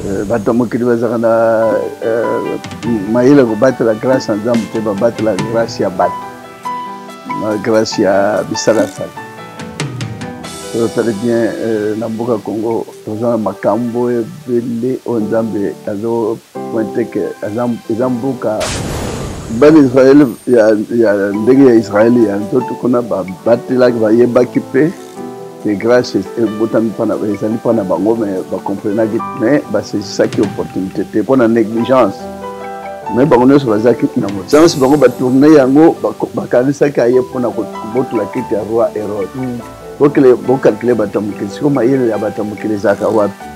Euh, bato ya mokili bazalaka na euh, mayele kobatela grâce ya nzambe te, babatela grâce ya bato na grâce ya bisalasala. Tozotali bien euh, na mboka Congo toza na makambo ebele oyo Nzambe azopointe ke eza mboka bana Israele ya ndenge ya Israele ya nzoto kuna babatelaki, bayebaki mpe ke grâce ebotami mpona ezali mpo na bango, me bacomprenaki, me basaisisaki opportunité te mpo na négligence. Me bango nyonso bazalaki na chance, bango batourne yango, bakanisaki aye mpona kobotola kiti ya roi Hérode. Bocalcule bato ya mokili siko, mayele ya bato ya mokili ezalaka wapi?